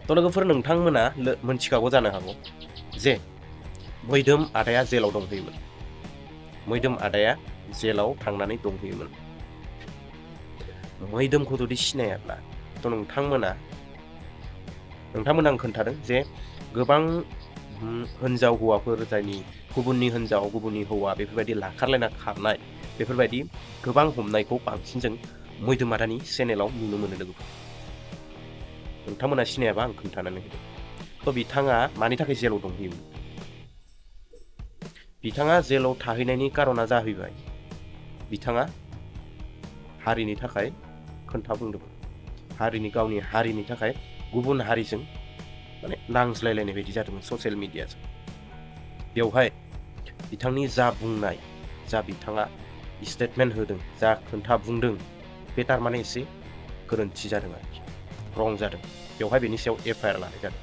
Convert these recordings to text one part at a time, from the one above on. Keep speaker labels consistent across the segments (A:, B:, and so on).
A: थ' लोगोफोर नोंथांमोना मोनथिखागौ जानो हागौ जे मैदोम आदाया जेलाव दंहैयोमोन। मैदोम आदाया जेलाव थांनानै दंहैयोमोन। मैदोमखौ जुदि सिनायाब्ला थ' नोंथांमोना आं खोन्थादों जे गोबां हिनजाव हौवाफोर जायनि गुबुननि हिनजाव गुबुननि हौवा बेफोरबायदि लाखारलायना खारनाय बेफोरबायदि गोबां हमनायखौ बांसिन जों मैदोम आदानि चेनेलाव नुनो मोनो लोगोफोर। नोंथांमोना सिनायाबा आं खोन्थानानै होदो। थ' बिथाङा मानि थाखाय जेलाव दंहैयोमोन? बिथाङा जेलाव थाहैनायनि कारना जाहैबाय बिथाङा हारिनि थाखाय खोन्था बुंदोंमोन। गावनि हारिनि थाखाय गुबुन हारिजों माने नांज्लायलायनाय बायदि जादोंमोन ससियेल मिडियाजों। बेवहाय बिथांनि जा बुंनाय, जा बिथाङा स्टेटमेन्ट होदों, जा खोन्था बुंदों बे थारमाने एसे गोरोन्थि जादों आरोखि, रं जादों। बेवहाय बेनि सायाव FIR लानाय जादों।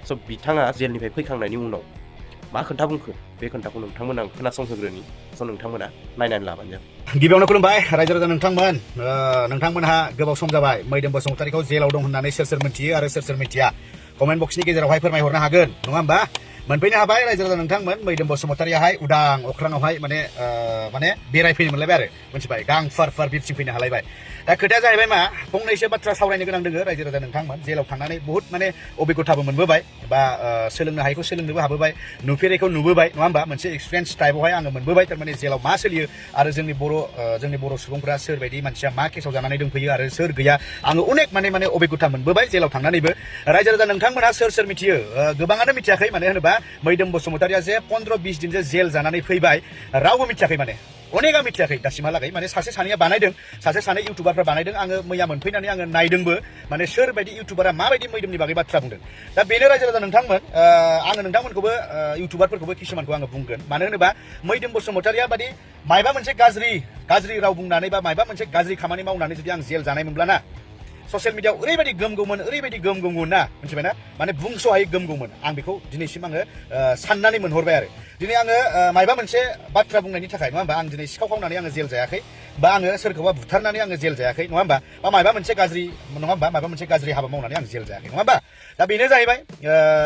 A: स' बिथाङा जेलनिफ्राय फैखांनायनि उनाव मा खोन्था बुंखो बे खोन्थाखौ नोंथांमोना खोनासंहोग्रोनि। स' नोंथांमोना नायनानै लाबानो जाबाय।
B: गिबियावनो खुलुमबाय रायजो राजा नोंथांमोन। नोंथांमोनहा गोबाव सम जाबाय मैदोम बसुमतारीखौ जेलाव दं होननानै सोर सोर मिथियो आरो सोर सोर मिथिया कमेन्ट बक्सनि गेजेरावहाय फोरमायहरनो हागोन, नङा होमबा? मोनफैनो हाबाय रायजो राजा नोंथांमोन। मैदोम बसुमतारीयाहाय उदां अख्राङावहाय माने बेरायफैनो मोनलायबाय आरो, मिथिबाय? गां फार फार बिरथिंफैनो हालायबाय। दा खोथाया जाहैबाय मा, फंनैसो बाथ्रा सावरायनो गोनां दङ रायजो राजा नोंथांमोन। जेलाव थांनानै बहुद माने अभिगथाबो मोनबोबाय बा सोलोंनो हायैखौ सोलोंनोबो हाबोबाय, नुफेरैखौ नुबोबाय, नङा होमबा? मोनसे एक्सपिरियेन्स टाइपआवहाय आङो मोनबोबाय। थारमाने जेलाव मा सोलियो आरो जोंनि बर' सुबुंफोरा सोरबायदि मानसिया मा केसाव जानानै दंफैयो आरो सोर गैया, आङो अनेक माने अभिगथा मोनबोबाय जेलाव थांनानैबो। रायजो राजा नोंथांमोनहा सोर सोर मिथियो? गोबाङानो मिथियाखै। मानो होनोबा मैदोम बसुमतारीया जे 15-20 दिन जे जेल जानानै फैबाय, रावबो मिथियाखै। माने अनेकआ मिथियाखै दासिमहालागै। माने सासे सानैया बानायदों, सासे सानै इउटुबारफ्रा बानायदों। आङो मैया मोनफैनानै आङो नायदोंबो, माने सोरबायदि इउटुबारा माबायदि मैदोमनि बागै बाथ्रा बुंदों। दा बेनो रायजो राजा नोंथांमोन। आङो नोंथांमोनखौबो इउटुबारफोरखौबो किसुमानखौ आङो बुंगोन। मानो होनोबा मैदोम बसुमतारीया बादि मायबा मोनसे गाज्रि राव बुंनानै बा मायबा मोनसे गाज्रि खामानि मावनानै जुदि आं जेल जानाय मोनब्लाना ससियेल मिडियाआव ओरैबायदि गोम गौमोन ना, मिथिबायना? माने बुंस'हायै गोम गौमोन। आं बेखौ दिनैसिम आङो साननानै मोनहरबाय आरो। दिनै आङो मायबा मोनसे बाथ्रा बुंनायनि थाखाय, नङा होमबा? आं दिनै सिखाव खावनानै आङो जेल जायाखै, बा आङो सोरखौबा बुथारनानै आङो जेल जायाखै, नङा होमबा? बा मायबा मोनसे गाज्रि, नङा होमबा? मायबा मोनसे गाज्रि हाबा मावनानै आं जेल जायाखै, नङा होमबा? दा बेनो जाहैबाय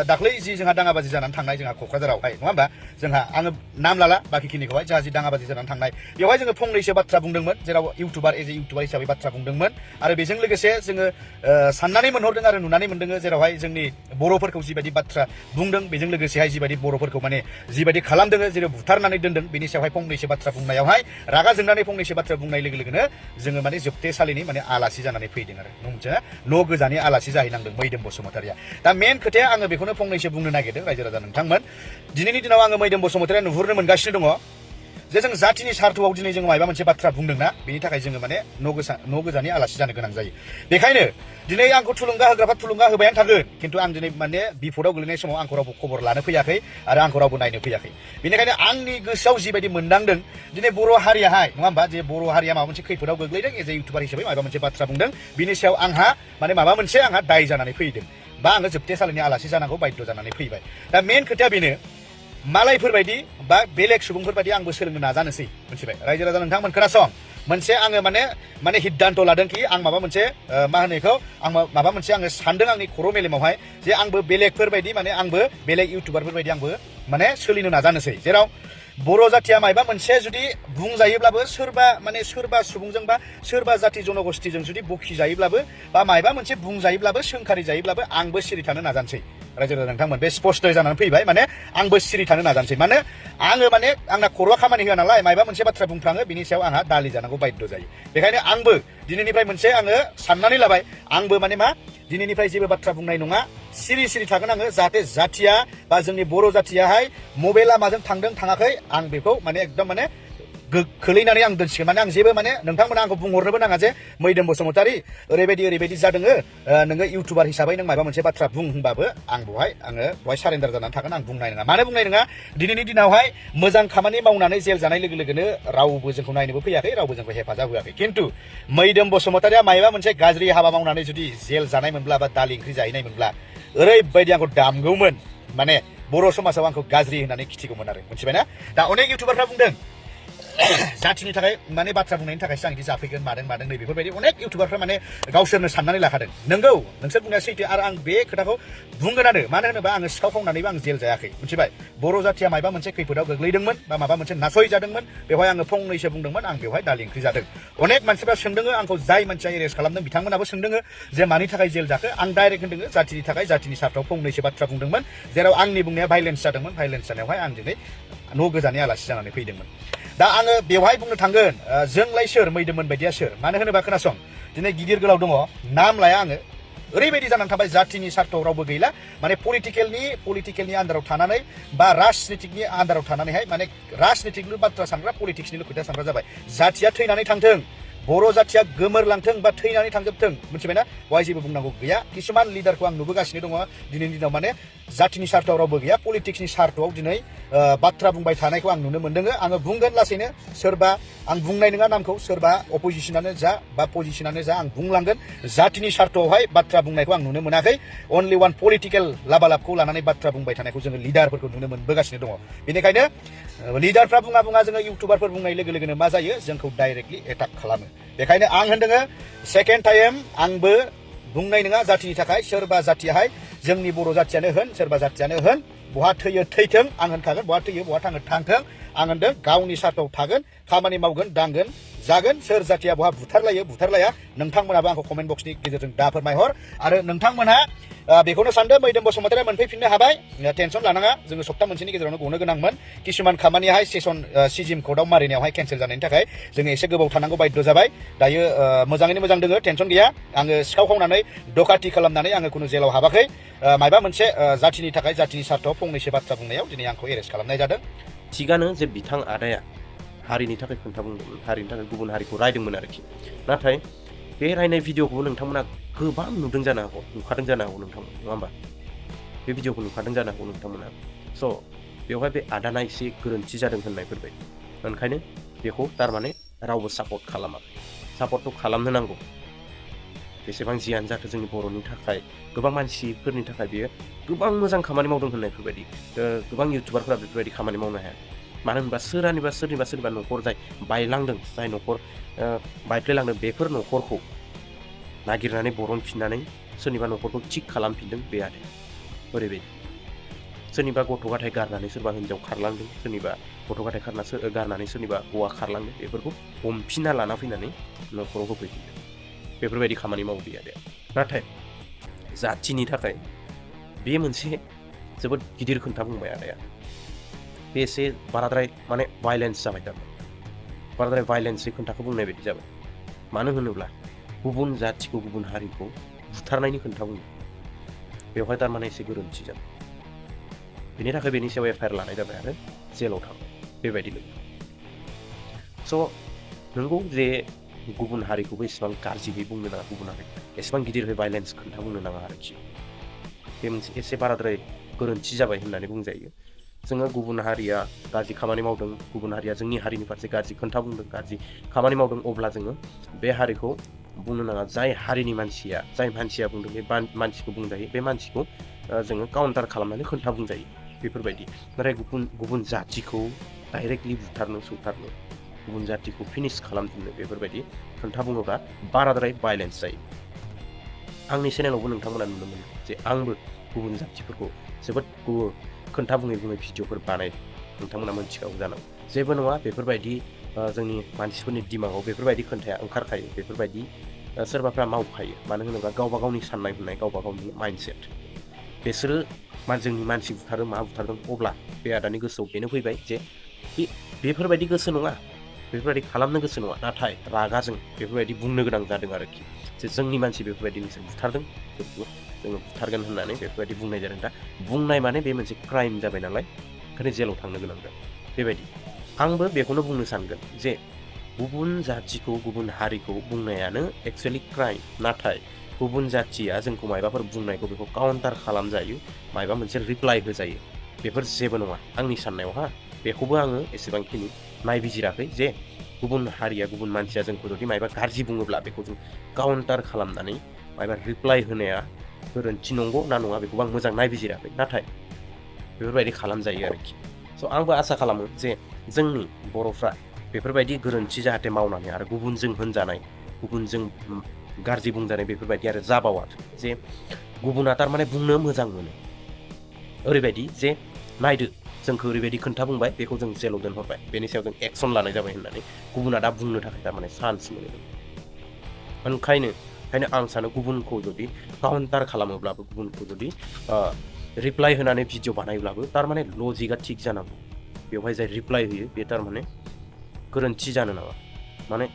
B: दाख्लै जि जोंहा दाङाबाजि जानानै थांनाय जोंहा क'क्राझारावहाय, नङा होमबा? जोंहा आङो नाम लाला बाखिखिनिखौहाय, जोंहा जि दाङाबाजि जानानै थांनाय बेवहाय जोङो फंनैसो बाथ्रा बुंदोंमोन, जेराव इउटुबार हिसाबै बाथ्रा बुंदोंमोन। आरो बेजों लोगोसे जोङो साननानै मोनहरदों आरो नुनानै मोनदों, जेरावहाय जोंनि बर'फोरखौ जिबायदि बाथ्रा बुंदों, बेजों लोगोसेहाय जिबायदि बर'फोरखौ माने जिबायदि खालामदों, जेरै बुथारनानै दोनदों, बेनि सायावहाय फंनैसो बाथ्रा बुंनायावहाय रागा जोंनानै फंनैसो बाथ्रा बुंनाय लोगो लोगोनो जोङो माने जोबथेसालिनि माने आलासि जानानै फैदों आरो, मिथिया? न' गोजानि आलासि जाहैनांदों मैदोम बसुमतारीया। दा मेन खोथाया आङो बेखौनो फंनैसो बुंनो नागिरदों रायजो राजा नोंथांमोन। दिनैनि दिनाव आङो मैदोम बसुमतारीया नुहुरनो मोनगासिनो दङ जे जों जातिनि सार्थआव दिनै जों मायबा मोनसे बाथ्रा बुंदोंना, बेनि थाखाय जोङो माने न' गोजानि आलासि जानो गोनां जायो। बेखायनो दिनै आंखौ थुलुंगा होग्राफ्रा थुलुंगा होबायानो थागोन, खिन्थु आं दिनै माने बिपदआव गोलैनाय समाव आंखौ रावबो खबर लानो फैयाखै आरो आंखौ रावबो नायनो फैयाखै। बेनिखायनो आंनि गोसोआव जिबायदि मोनदांदों, दिनै बर' हारियाहाय, नङा होमबा? जे बर' हारिया माबा मोनसे खैफोदाव गोग्लैदों, एज ए इउटुबार हिसाबै माबा मोनसे बाथ्रा बुंदों, बिनि सायाव आंहा माने माबा मोनसे आंहा दाय जानानै फैदों, बा आङो जोबथेसालिनि आलासि जानांगौ बाध्य जानानै फैबाय। दा मेन खोथाया बेनो, मालायफोरबायदि बा बेलेग सुबुंफोरबायदि आंबो सोलोंनो नाजानोसै, मिथिबाय? रायजो राजा नोंथांमोन खोनासं। मोनसे आङो माने हिद्दान्त लादोंखि आं माबा मोनसे मा होनो बेखौ, आं माबा मोनसे आङो सानदों आंनि खर' मेलेमावहाय, जे आंबो बेलेगफोरबायदि माने आंबो बेलेग इउटुबारफोरबायदि आंबो माने सोलिनो नाजानोसै। जेराव बर' जातिया मायबा मोनसे जुदि बुंजायोब्लाबो, सोरबा सुबुंजों बा सोरबा जाति जनगोष्ठीजों जुदि बखिजायोब्लाबो बा मायबा मोनसे बुंजायोब्लाबो, सोंखारि जायोब्लाबो आंबो सिरि थानो नाजानोसै रायजो राजा नोंथांमोन। बे स्पष्ट जानानै फैबाय, माने आंबो सिरि थानो नाजानोसै। माने आङो माने आंना खर'आ खामानि होआ नालाय, मायबा मोनसे बाथ्रा बुंफ्लाङो बिनि सायाव आंहा दालि जानांगौ बाध्य जायो। बेखायनो आंबो दिनैनिफ्राय मोनसे आङो साननानै लाबाय, आंबो माने मा दिनैनिफ्राय जेबो बाथ्रा बुंनाय नङा, सिरि थागोन आङो, जाहाथे जातिया बा जोंनि बर' जातियाहाय मबे लामाजों थांदों थाङाखै आं बेखौ माने एकदम माने खोलैनानै आं दोनसिगोन। माने आं जेबो माने नोंथांमोना आंखौ बुंहरनोबो नाङा जे मैदोम बसुमतारी ओरैबायदि जादों, नोङो इउटुबार हिसाबै नों माबा मोनसे बाथ्रा बुं होनबाबो आं बहाय सारेन्डार जानानै थागोन, आं बुंनाय नङा। मानो बुंनाय नङा? दिनैनि दिनावहाय मोजां खामानि मावनानै जेल जानाय लोगो लोगोनो रावबो जोंखौ नायनोबो फैयाखै, रावबो जोंखौ हेफाजाब होआखै। खिन्थु मैदोम बसुमतारीया मायबा मोनसे गाज्रि हाबा मावनानै जुदि जेल जानाय मोनब्ला बा दालि ओंख्रि जाहैनाय मोनब्ला ओरैबायदि आंखौ दामगौमोन, माने बर' समाजाव आंखौ गाज्रि होननानै खिथिगौमोन आरो, मिथिबायना? दा अनेक इउटुबारफ्रा बुंदों जाथिनि थाखाय माने बाथ्रा बुंनायनि थाखायसो आं बिदि जाफैगोन मादों नै बेफोरबायदि अनेक इउटुबारफ्रा माने गावसोरनो साननानै लाखादों नंगौ नोंसोर बुंनाया सैथो आरो आं बे खोथाखौ बुंगोनानो मानो होनोबा आङो सिखाव खावनानैबो आं जेल जायाखै मिथिबाय बर' जाथिया माबा मोनसे खैफोदाव गोग्लैदोंमोन बा माबा मोनसे नासय जादोंमोन बेवहाय आङो फंनैसो बुंदोंमोन आं बेवहाय दालि ओंख्रि जादों अनेक मानसिफ्रा सोंदों आंखौ जाय मानसिया एरेस्ट खालामदों बिथांमोनाबो सोंदों जे मानि थाखाय जेल जाखो आं डाइरेक्ट होनदों जाथिनि थाखाय जाथिनि सार्थाव फंनैसो बाथ्रा बुंदोंमोन जेराव आंनि बुंनाया भाइलेन्स जादोंमोन भाइलेन्स जानायावहाय आं दिनै न' गोजाननि आलासि जानानै फैदोंमोन दा आङो बेवहाय बुंनो थांगोन जोंलाय सोर मैदोमोन बायदिया सोर मानो होनोबा खोनासं दिनै गिदिर गोलाव दङ नाम लाया आङो ओरैबायदि जानानै थाबाय जाथिनि सार्थआव रावबो गैला माने पलिटिकेलनि आन्दाराव थानानै बा राजनितिकनि आन्दाराव थानानैहाय माने राजनितिकनि बाथ्रा सानग्रा पलिटिक्सनिल' खोथा सानग्रा जाबाय जाथिया थैनानै थांथों बर' जाथिया गोमोरलांथों बा थैनानै थांजोबथों मिथिबायना बेवहाय जेबो बुंनांगौ गैया किसुमान लिडारखौ आं नुबोगासिनो दङ दिनैनि दिनाव माने जाथिनि सार्थआव रावबो गैया पलिटिक्सनि सार्थआव दिनै बाथ्रा बुंबाय थानायखौ आं नुनो मोनदों आङो बुंगोन लासैनो सोरबा आं बुंनाय नङा नामखौ सोरबा अपोजिसनानो जा बा पजिसनानो जा आं बुंलांगोन जाथिनि सार्थआवहाय बाथ्रा बुंनायखौ आं नुनो मोनाखै अनलि वान पलिटिकेल लाबालाबखौ लानानै बाथ्रा बुंबाय थानायखौ जोङो लिडारफोरखौ नुनो मोनबोगासिनो दङ बेनिखायनो लिडारफ्रा बुङा जोङो इउटुबारफोर बुंनाय लोगो लोगोनो मा जायो जोंखौ डाइरेक्टलि एटाक खालामो बेखायनो आं होनदों सेकेन्ड टाइम आंबो बुंनाय नङा जाथिनि थाखाय सोरबा जाथियाहाय जोंनि बर' जाथियानो होन सोरबा जाथियानो होन बहा थैयो थैथों आं होनखागोन बहा थैयो बहा थाङो थांथों आं होनदों गावनि सार्थआव थागोन खामानि मावगोन दांगोन जागोन सोर जाथिया बहा बुथारलाया नोंथांमोनाबो आंखौ कमेन्ट बक्सनि गेजेरजों दा फोरमायहर आरो नोंथांमोनहा बेखौनो सानदों मैदोम बसुमतारिया मोनफैफिननो हाबाय टेनसन लानाङा जोङो सप्ता मोनसेनि गेजेरावनो गनो गोनांमोन किसुमान खामानियाहाय सेसन सिजिम कर्टआव मारिनायावहाय केन्सेल जानायनि थाखाय जोङो एसे गोबाव थानांगौ बाध्य जाबाय दायो मोजाङैनो मोजां दोङो टेनसन गैया आङो सिखाव खावनानै डकाति खालामनानै आङो खुनु जेलाव हाबाखै माबा मोनसे जाथिनि थाखाय जाथिनि सार्थआव फंनैसो बाथ्रा बुंनायाव दिनै आंखौ एरेस्ट खालामनाय जादों
A: थिगानो जे बिथां आदाया हारिनि थाखाय खोन्था बुंदोंमोन हारिनि थाखाय गुबुन हारिखौ रायदोंमोन आरोखि नाथाय बे रायनाय भिडिअखौबो नोंथांमोना गोबां नुदों जानो हागौ नुखादों जानो हागौ नोंथांमोन नङा होमबा बे भिडिअखौ नुखादों जानो हागौ नोंथांमोना स' बेवहाय बे आदाना एसे गोरोन्थि जादों होननायफोरबायदि ओंखायनो बेखौ थारमाने रावबो सापर्ट खालामाखै सापर्टखौ खालामनो नांगौ बेसेबां जियानो जाथों जोंनि बर'नि थाखाय गोबां मानसिफोरनि थाखाय बेयो गोबां मोजां खामानि मावदों होननायफोरबायदि गोबां इउटुबारफोरा बेफोरबायदि खामानि मावनो हाया मानो होनबा सोरनिबा न'खर जाय बायलांदों जाय न'खर बायफ्लेलांदों बेफोर न'खरखौ नागिरनानै बरनफिननानै सोरनिबा न'खरखौ थिग खालामफिनदों बे आरो ओरैबायदि सोरनिबा गथ' गथाय गारनानै सोरबा हिनजाव खारलांदों सोरनिबा गथ' गथाय गारनानै सोरनिबा हौवा खारलांदों बेफोरखौ हमफिनना लाना फैनानै न'खराव होफैफिनदों बेफोरबायदि खामानि मावो बे आरो नाथाय जाथिनि थाखाय बे मोनसे जोबोद गिदिर खोन्था बुंबाय आदाया बे एसे बाराद्राय माने भाइलेन्स जाबाय थारमाने बाराद्राय भाइलेन्सै खोन्थाखौ बुंनाय बायदि जाबाय मानो होनोब्ला गुबुन जाथिखौ गुबुन हारिखौ बुथारनायनि खोन्था बुङो बेवहाय थारमाने एसे गोरोन्थि जाबाय बेनि थाखाय बेनि सायाव एफआइआर लानाय जाबाय आरो जेलाव थांबाय बेबायदि लोगो स' नंगौ जे गुबुन हारिखौबो एसेबां गाज्रियै बुंनो नाङा गुबुन हारिखौ एसेबां गिदिरहै भाइलेन्स खोन्था बुंनो नाङा आरोखि बे मोनसे एसे बाराद्राय गोरोन्थि जाबाय होननानै बुंजायो जोङो गुबुन हारिया गाज्रि खामानि मावदों गुबुन हारिया जोंनि हारिनि फारसे गाज्रि खोन्था बुंदों गाज्रि खामानि मावदों अब्ला जोङो बे हारिखौ बुंनो नाङा जाय हारिनि मानसिया जाय मानसिया बुंदों बे मानसिखौ बुंजायो बे मानसिखौ जोङो काउन्टार खालामनानै खोन्था बुंजायो बेफोरबायदि नाथाय गुबुन जाथिखौ डाइरेक्टलि बुथारनो सौथारनो गुबुन जातिखौ फिनिश खालामफिननो बेफोरबायदि खोन्था बुङोब्ला बाराद्राय भाइलेन्स जायो आंनि चेनेलावबो नोंथांमोना नुनो मोनो जे आंबो गुबुन जातिफोरखौ जोबोद खोन्था बुङै भिडिअफोर बानायदों नोंथांमोना मोनथिखागौ जानांगौ जेबो नङा बेफोरबायदि जोंनि मानसिफोरनि दिमागाव बेफोरबायदि खोन्थाया ओंखारखायो बेफोरबायदि सोरबाफ्रा मावखायो मानो होनोब्ला गावबा गावनि साननाय हनाय गावबा गावनि माइन्डसेट बिसोरो जोंनि मानसि बुथारो मा बुथारदों अब्ला बे आदानि गोसोआव बेनो फैबाय जे बेफोरबायदि गोसो नङा बेफोरबायदि खालामनो गोसो नङा नाथाय रागाजों बेफोरबायदि बुंनो गोनां जादों आरोखि जे जोंनि मानसि बेफोरबायदि नोंसोर बुथारदों जोङो बुथारगोन होननानै बेफोरबायदि बुंनाय जादों दा बुंनाय माने बे मोनसे क्राइम जाबाय नालाय ओंखायनो जेलाव थांनो गोनां जादों बेबायदि आंबो बेखौनो बुंनो सानगोन जे गुबुन जाथिखौ गुबुन हारिखौ बुंनायानो एक्सुवेलि क्राइम नाथाय गुबुन जाथिया जोंखौ मायबाफोर बुंनायखौ बेखौ काउन्टार खालामजायो मायबा मोनसे रिप्लाइ होजायो बेफोर जेबो नङा आंनि साननायाव बेखौबो आङो एसेबांखिनि नायबिजिराखै जे गुबुन हारिया गुबुन मानसिया जोंखौ जुदि मायबा गाज्रि बुङोब्ला बेखौ जों काउन्टार खालामनानै मायबा रिप्लाइ होनाया गोरोन्थि नंगौ ना नङा बेखौबो आं मोजां नायबिजिराखै नाथाय बेफोरबायदि खालामजायो आरोखि स' आंबो आसा खालामो जे जोंनि बर'फ्रा बेफोरबायदि गोरोन्थि जाहाथे मावनानै आरो गुबुनजों होनजानाय गुबुनजों गाज्रि बुंजानाय बेफोरबायदि आरो जाबावा जे गुबुना थारमाने बुंनो मोजां मोनो ओरैबायदि जे नायदो जोंखौ ओरैबायदि खोन्था बुंबाय बेखौ जों जेलाव दोनहरबाय बेनि सायाव जों एक्सन लानाय जाबाय होननानै गुबुना दा बुंनो थाखाय थारमाने चान्स मोनो ओंखायनो आं सानो गुबुनखौ जुदि काउन्टार खालामोब्लाबो गुबुनखौ जुदि रिप्लाइ होनानै भिडिअ बानायोब्लाबो थारमाने लजिकआ थिग जानांगौ बेवहाय जाय रिप्लाइ होयो बे थारमाने गोरोन्थि जानो नाङा माने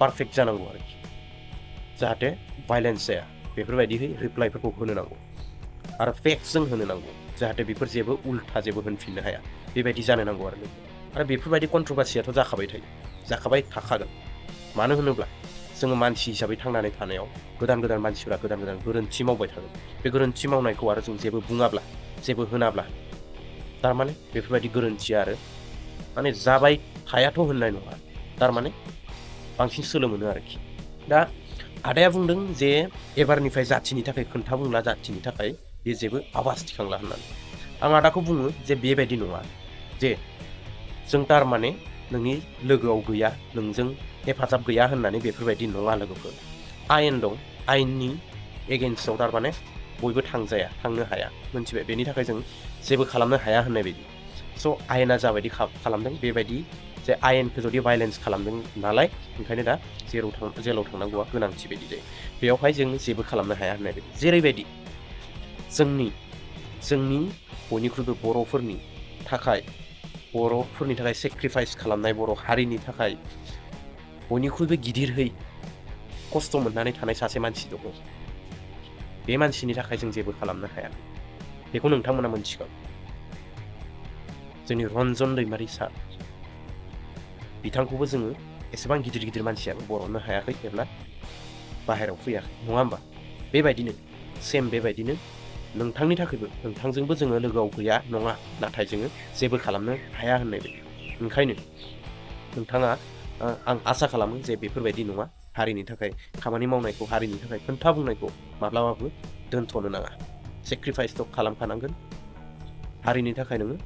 A: पारफेक्ट जानांगौ आरोखि जाहाथे भाइलेन्स जाया बेफोरबायदिहै रिप्लाइफोरखौ होनो नांगौ आरो फेक्टजों होनो नांगौ जाहाथे बेफोर जेबो उल्था जेबो होनफिननो हाया बेबायदि जानो नांगौ आरो बेफोरबायदि कन्ट्रभार्सियाथ' जाखाबाय थाखागोन मानो होनोब्ला जोङो मानसि हिसाबै थांनानै थानायाव गोदान मानसिफोरा गोदान गोरोन्थि मावबाय थागोन बे गोरोन्थि मावनायखौ आरो जों जेबो बुङाब्ला जेबो होनाब्ला थारमाने बेफोरबायदि गोरोन्थिया आरो माने जाबाय थायाथ' होननाय नङा थारमाने बांसिन सोलो मोनो आरोखि दा आदाया बुंदों जे एबारनिफ्राय जाथिनि थाखाय खोन्था बुंला जाथिनि थाखाय बे जेबो आवाज थिखांला होननानै आं आदाखौ बुङो जे बेबायदि नङा जे जों थारमाने नोंनि लोगोआव गैया नोंजों हेफाजाब गैया होननानै बेफोरबायदि नङा लोगोफोर आयेन दं आयेननि एगेन्स्टआव थारमाने बयबो थांनो हाया मोनथिबाय बेनि थाखाय जों जेबो खालामनो हाया होननाय बायदि स' आयेना जाबायदि खालामदों बेबायदि जे आयेनखौ जुदि भाइलेन्स खालामदों नालाय ओंखायनो दा जेलाव थांनांगौआ गोनांथि बायदि जायो बेयावहाय जों जेबो खालामनो हाया होननाय बायदि जेरैबायदि जोंनि बयनिख्रुइबो बर'फोरनि थाखाय सेक्रिफाइस खालामनाय बर' हारिनि थाखाय बयनिख्रुइबो गिदिरहै खस्थ' मोननानै थानाय सासे मानसि दङ बे मानसिनि थाखाय जों जेबो खालामनो हाया बेखौ नोंथांमोना मोनथिगौ जोंनि रन्जन दैमारि सार बिथांखौबो जोङो एसेबां गिदिर मानसियाबो बर'नो हायाखै एब्ला बाहेरायाव फैयाखै नङा होमबा बेबायदिनो नोंथांनि थाखायबो नोंथांजोंबो जोङो लोगोआव गैया नङा नाथाय जोङो जेबो खालामनो हाया होननाय बायदि ओंखायनो नोंथाङा आं आसा खालामो जे बेफोरबायदि नङा हारिनि थाखाय खामानि मावनायखौ हारिनि थाखाय खोन्था बुंनायखौ माब्लाबाबो दोनथ'नो नाङा सेक्रिफाइसथ' खालामखानांगोन हारिनि थाखाय नोङो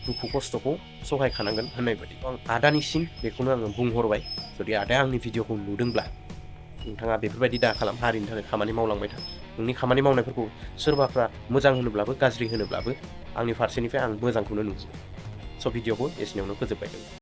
A: दुखु खस्थ'खौ सहायखानांगोन होननाय बायदि आं आदानिसिम बेखौनो आङो बुंहरबाय जुदि आदाया आंनि भिडिअखौ नुदोंब्ला नोंथाङा बेफोरबायदि दा खालाम हारिनि थाखाय खामानि मावलांबाय था नोंनि खामानि मावनायफोरखौ सोरबाफ्रा मोजां होनोब्लाबो गाज्रि होनोब्लाबो आंनि फारसेनिफ्राय आं मोजांखौनो नुयो स' भिडिअखौ एसेयावनो फोजोबबाय